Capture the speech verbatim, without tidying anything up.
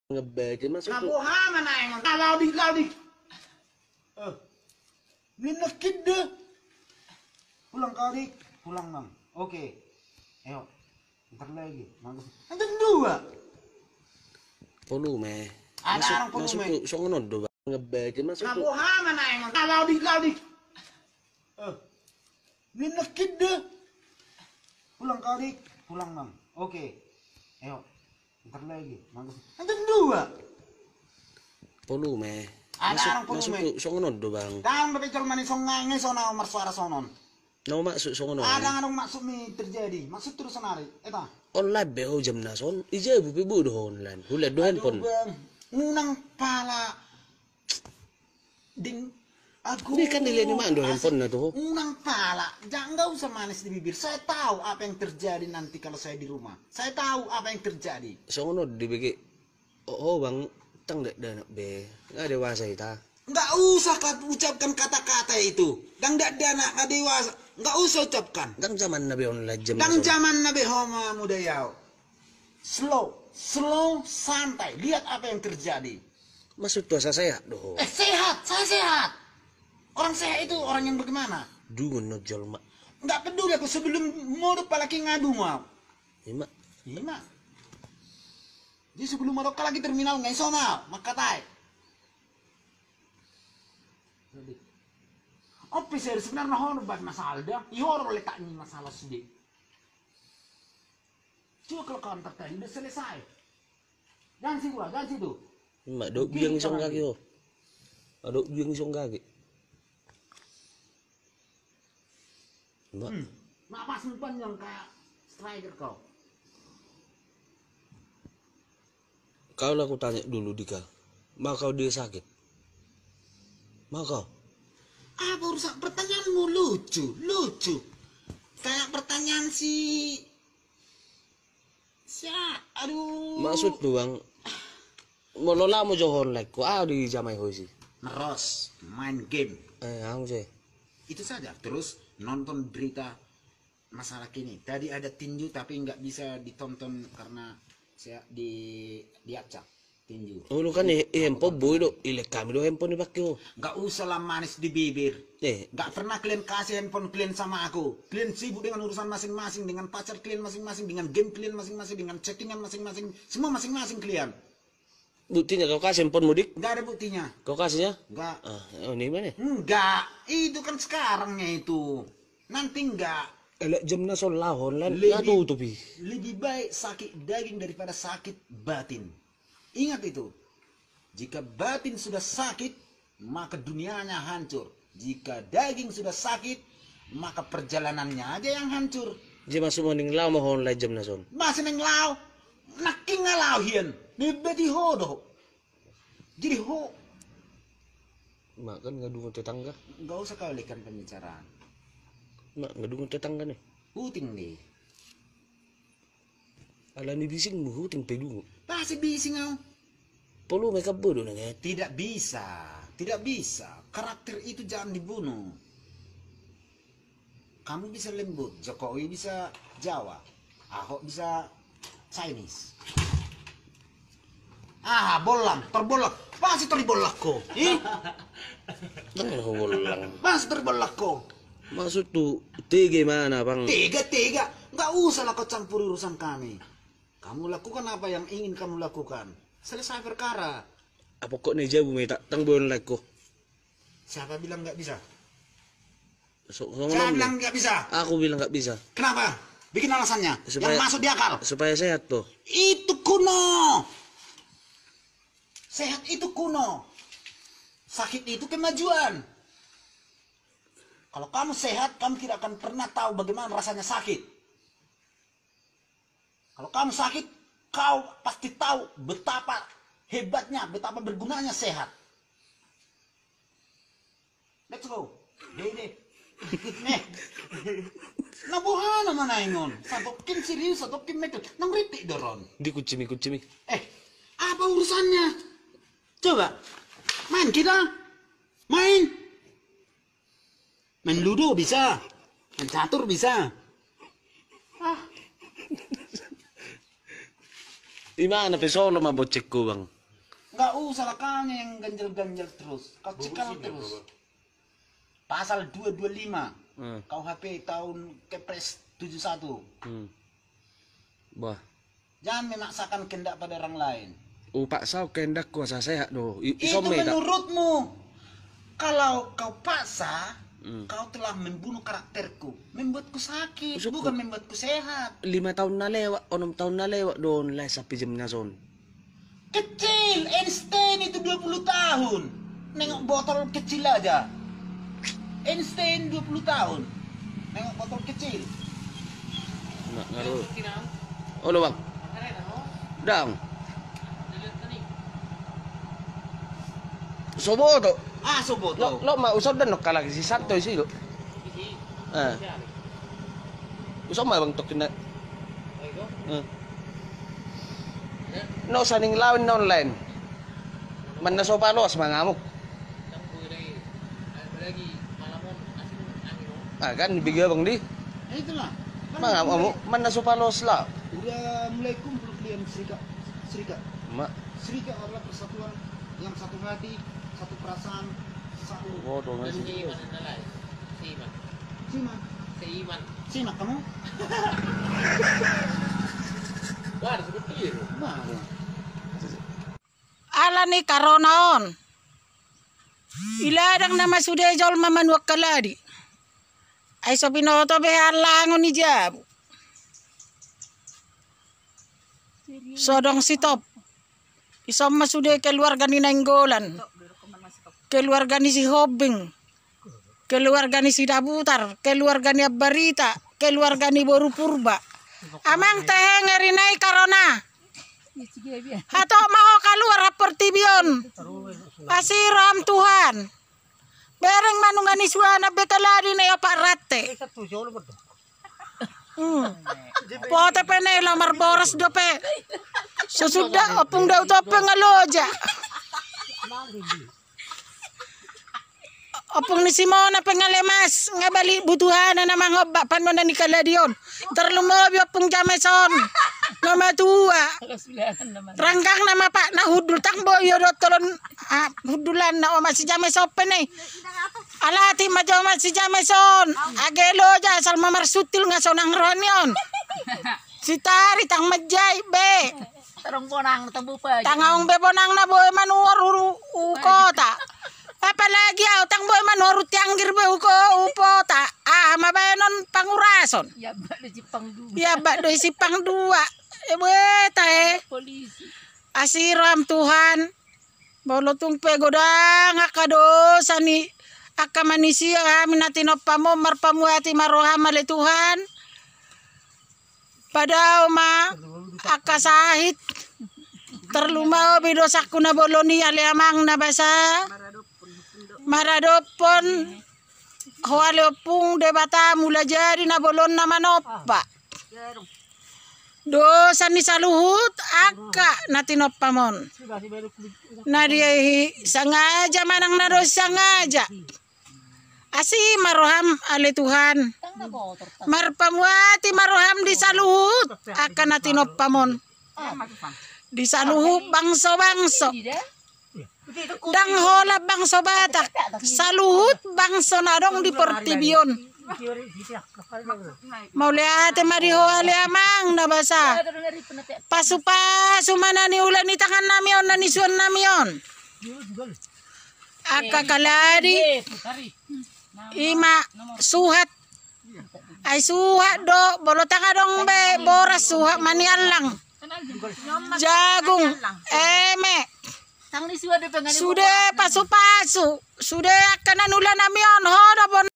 Ngebete masuk. Nah, boha ma naeng on. Ah, lao di, lao di. Eh. Ninna kidde. Pulang kau, Dik. Pulang, Bang. Oke. Ayo. Ntar lagi. Bagus. Ntar dua. Volume. Ada masuk, orang volume. Masuk tu songon on do, Bang. Ngebete masuk. Nah, tu boha ma naeng on. Ah, lao di, lao di. Eh. Ninna kidde. Pulang kau, Dik. Pulang, Bang. Oke. Ayo. Ntar lagi. Bagus. Ntar dua. Volume. Ada masuk, orang volume. Masuk tu songon on do, Bang. Dang dope jolma ni songon nge songon on marsuara songon on. Nau maksud songon on. Ada ngadong maksud ni terjadi. Maksud terus sonari. Eta. Online be ho jam na son. Ija bu pe bu do online. Hulai do handphone. Aduh, Bang. Unang pala. Ding, aku. Ini kan dilihat ni Mak, do handphone na tu. Unang pala, jangan, nggak usah manis di bibir. Saya tahu apa yang terjadi nanti kalau saya di rumah. Saya tahu apa yang terjadi. Songon on di bege. Oh, oh, Bang, dang dakdanak be. Nggak dewasa ita. Nggak usah kau ucapkan kata-kata itu. Dang dakdanak, nggak dewasa. Nggak usah ucapkan. Dang zaman na be online jam. Dang zaman na be ho ma muda yau. Slow, slow, santai. Lihat apa yang terjadi. Maksud tu asa sehat do ho? Eh, sehat, saya sehat. Orang sehat itu orang yang bagaimana? Dungon no jolma. Nggak peduli aku, sebelum modok apalagi ngadu mau. Ima. Ima. Jadi sebelum modok lagi terminal ngai sonal, makatai. Oke, sebenarnya ho bat masalah dah. Ihoro letak ni masalah sude. Coba kalau kau antar tadi udah selesai. Jangan sih gua, jangan situ. Mak dok biang isong kaki ho. Dok biang isong kaki. Mak. Hmm. Mak pas umpan yang kayak striker kau. Kau lah kutanya dulu, Dika. Mau kau dia sakit? Mau kau? Apa urusan pertanyaanmu lucu, lucu. Kayak pertanyaan si Sia, aduh. Maksud tu, Bang, molo lamu jo ho online ko, au dijamai ho isi? Neros, main game. Eh, au sih. Itu saja. Terus nonton berita masalah kini. Tadi ada tinju tapi nggak bisa ditonton karena saya di, diacak. Tinju. Ulu kan i, i handphone boi do, ilek kami do handphone ni pake ho. Nggak usah lah manis di bibir. Eh. Nggak pernah kalian kasih handphone kalian sama aku. Kalian sibuk dengan urusan masing-masing, dengan pacar kalian masing-masing, dengan game kalian masing-masing, dengan chattingan masing-masing. Semua masing-masing kalian. Buktinya kau kasih handphone mu, Dik? Nggak ada buktinya. Kau kasihnya? Nggak. Ah, oh, ini mana? Nggak. Itu kan sekarangnya itu. Nanti nggak. Elek jam na son laho online, nggak tutup i. Lebih baik sakit daging daripada sakit batin. Ingat itu. Jika batin sudah sakit, maka dunianya hancur. Jika daging sudah sakit, maka perjalanannya aja yang hancur. Jadi maksudmu mending laho ma ho online jam na son? Masih mending laho. Nangkin nga laho hian. Bebeti ho do. Jadi ho. Mak kan nggak dungon tetangga. Nggak usah kau alihkan pembicaraan. Mak nggak dungon tetangga nih. Puting deh. Alani bisingmu, huting pe dungo. Pasti bising au. Polo me kabbo do nang e. Tidak bisa, tidak bisa. Karakter itu jangan dibunuh. Kamu bisa lembut, Jokowi bisa Jawa, Ahok bisa Chinese. Ah, bollang, tor bollang. Pasti tor bollang ko. Ih. Tengah bollang. Pasti tor bollang ko. Maksud tu tega mana, Bang? Tega, tega. Nggak usah lah kau campur urusan kami. Kamu lakukan apa yang ingin kamu lakukan. Selesai perkara. Apa kok ne jabu meta tang boyon like ko? Siapa bilang nggak bisa? So, so, siapa bilang nggak bisa? Aku bilang nggak bisa. Kenapa? Bikin alasannya. Supaya, yang masuk di akal. Supaya sehat tuh. Itu kuno. Sehat itu kuno. Sakit itu kemajuan. Kalau kamu sehat, kamu tidak akan pernah tahu bagaimana rasanya sakit. Kalau kamu sakit, kau pasti tahu betapa hebatnya, betapa bergunanya sehat. Let's go. Dede. Nih. Na boha nama naeng on. Satokin serius, satokin mekel. Nang ripik doron. Di kucimi, kucimi. Eh, apa urusannya? Coba. Main kita. Main. Main ludo bisa. Main catur bisa. Ah. Imana pe solo ma bocekku, Bang. Kau salah kau yang ganjel-ganjel terus. Kau cekal terus. Pasal dua dua lima. Hmm. K U H P tahun Kepres tujuh satu. Hmm. Bah. Jangan memaksakan kehendak pada orang lain. Upaksa kehendakku asa sehat do. I-, itu menurutmu. Kalau kau paksa, hmm, kau telah membunuh karakterku, membuatku sakit, bukan membuatku sehat. Lima tahun na lewat, onom tahun na lewat do on lae sapi jam na son. Kecil, Einstein itu dua puluh tahun. Nengok botol kecil aja. Einstein dua puluh tahun. Nengok botol kecil. Nak ngaru. Olo, Bang. Dang. Soboto. Ah, Soboto. Lo, lo ma usah dan lo kalagi si Santo isi lo. Eh. Usa ma bang tokin na. Eh. No saning lawan na online. Manna so palos mangamuk. Ah, kan biga bang di. Mangamuk, manna so palos la. Udah mulai kumpul kalian serikat. Serikat. Ma. Serikat adalah persatuan yang satu hati, satu perasaan, satu. Bodoh, dan masih. Seiman. Seiman. Seiman. Seiman kamu? Wah, seperti itu. Wah, wah. Alani karona on. Iladang nama sude jolma manuan kaladi. Ai so binoto be halangon i jabu. Sodong sitop. Ison ma sude keluarga ni Nainggolan, keluarga ni Sihombing, keluarga ni Sidabutar, keluarga ni Ambarita, keluarga ni boru Purba. Amang tehe ngeri nai karona. Hatop ma ho kaluar portibi on. Asi roham Tuhan. Bereng ma nunga ni suana be kaladi na i opat rante. Hmm. Pote pe na i laho marboras dope. Sesudah ompung Daud ope nga loja. Ompung ni Simona pe nga lemas, nga balik butuhana na mangombak panona ni kaladi on. Tarlumobi ompung James on. Nga matua. Ranggang nama pak na hundul tang boi do tolon. Ah, hundulanna oma si James ope na i. Alati ma jo oma si James on. Age loja asal ma marsuntil nga sonang roha ni on. Sitari tang manjai be. Tang aung be bonang na boi manuhor hu kota. Apalagi au tang boi manuhor hu Tianggir be hu kota. Ah, ma baenon pangurason. Iabak do i simpang dua. E beta e. Asi roham Tuhan. Molo tung pe godang angka dosa ni angka manisia hami na tinompam on, marpamuati ma roham ale Tuhan. Padao ma angka sahit. Tarlumobi dosangku na bolon i ale amang na basa. Maradophon ho ale ompung Debata Mulajadi na bolon na manompa. Dosa ni saluhut angka na tinompam on. Na disangaja manang na dosa sangaja. Asi ma roham ale Tuhan. Marpamuati ma roham di saluhut angka na tinompam on. Di saluhut bangso-bangso. Ndang holan bangso Batak, saluhut bangso na adong di portibi on. Mauliate ma di ho ale amang na basa. Pasu-pasu ma na niula ni tangannami on, na nisuannami on. Angka kaladi, ima suhat. Ai suhat do, molo tang adong be boras suhat ma niallang. Jagung, eme. Sude pasu-pasu, sude angka na niulanami on, ho do bon.